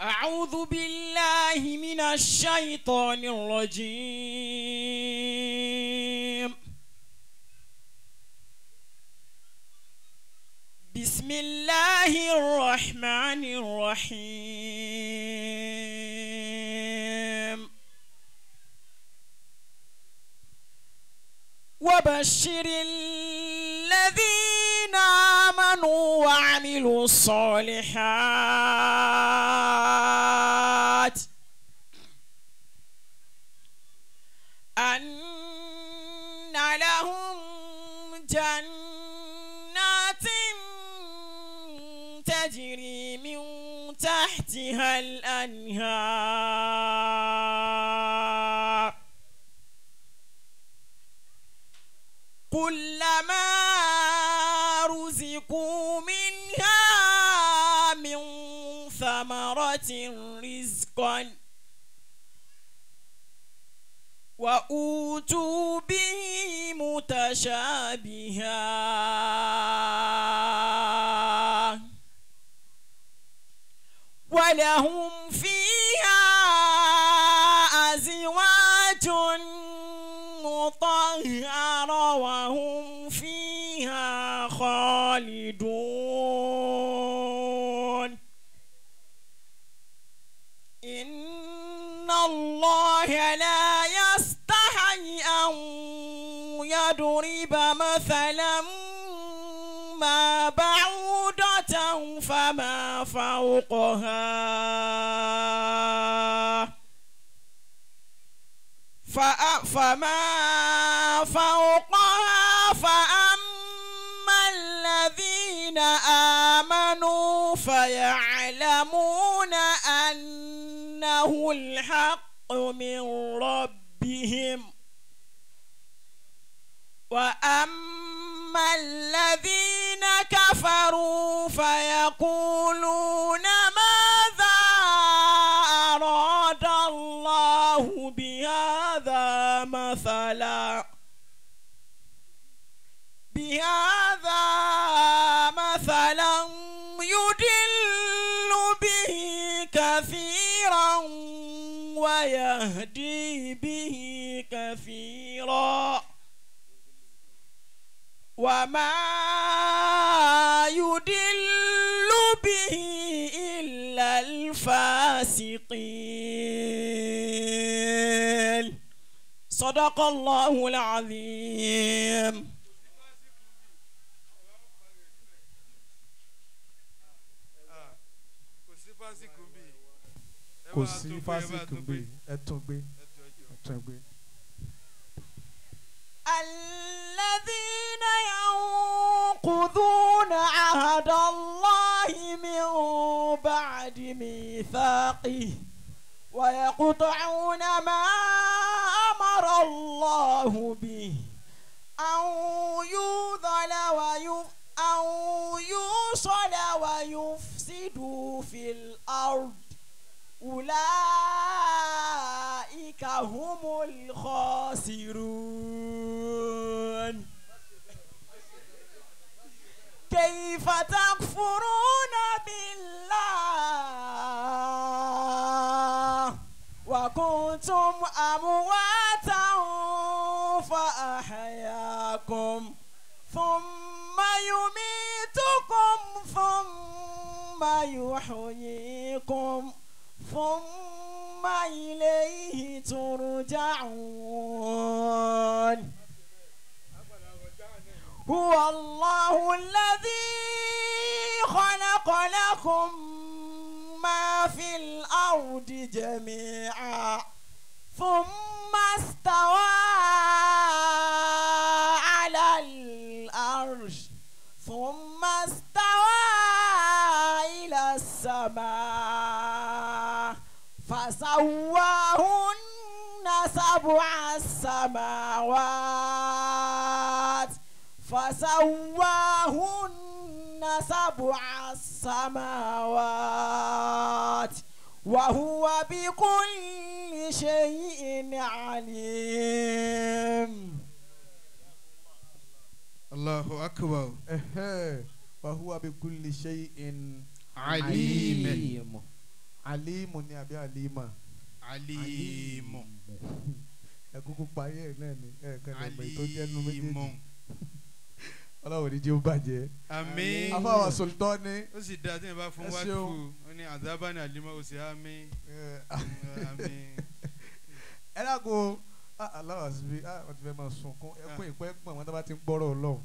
أعوذ بالله من الشيطان الرجيم. بسم الله الرحمن الرحيم. وبشر الذين آمنوا وعملوا الصالحات أن لهم جنات تجري من تحتها الأنهار كلما رزقوا منها من ثمرة رزقا وأوتوا به متشابها ولهم فيها أزواج مطهرة وهم فيها خالدون. إن الله لا يستحي أن يضرب مثلا ما بعوضة فما فوقها فما فوقها فأما الذين آمنوا فيعلمون أنه الحق من ربهم وأما الذين كفروا فيقولون ماذا أراد الله بهذا مثلا يضل به كثيرا ويهدي به كثيرا وما يضل به إلا الفاسقين. صدق الله العظيم. Kò sí fásitì gbé ẹ tún gbé ẹ tún gbé. الذين ينقضون عهد الله من بعد ميثاقه ويقطعون ما أمر الله به أن يوصل ويفسدوا في الأرض أولئك هم الخاسرون. كيف تكفرون بالله وكنتم أمواتا فأحياكم ثم يميتكم ثم يحييكم ثم إليه ترجعون. هو الله الذي خلق لكم ما في الأرض جميعا ثم استوى على العرش ثم استوى إلى السماء فسواهن 7 سماوات فسواهن 7 سماوات وهو بكل شيء عليم. الله أكبر. وهو بكل شيء عليم. Alimu ni àbí alima? Alimu. Ẹ kúkú parí ẹ̀ náà ni ẹ kàn lè mọ èyí tó jẹ́ nu méjèèjì. Alimu. Ọlọ́run ní jẹ́ ó bàjẹ́. Àmín. Afáwà Sultani. Ó sì dáa tí yẹn bá fún Ẹ wákìfù. ṣeun. Ó ní àdábàní àlímọ́, ó sì àmín. Àmín. Ẹ dákun, aláwọ̀ síbi wọ́n ti fẹ́ máa sunkún ẹkún ìpẹ́ pọ̀ wọ́n tó bá ti ń gbọ́rọ̀ Ọlọ́run.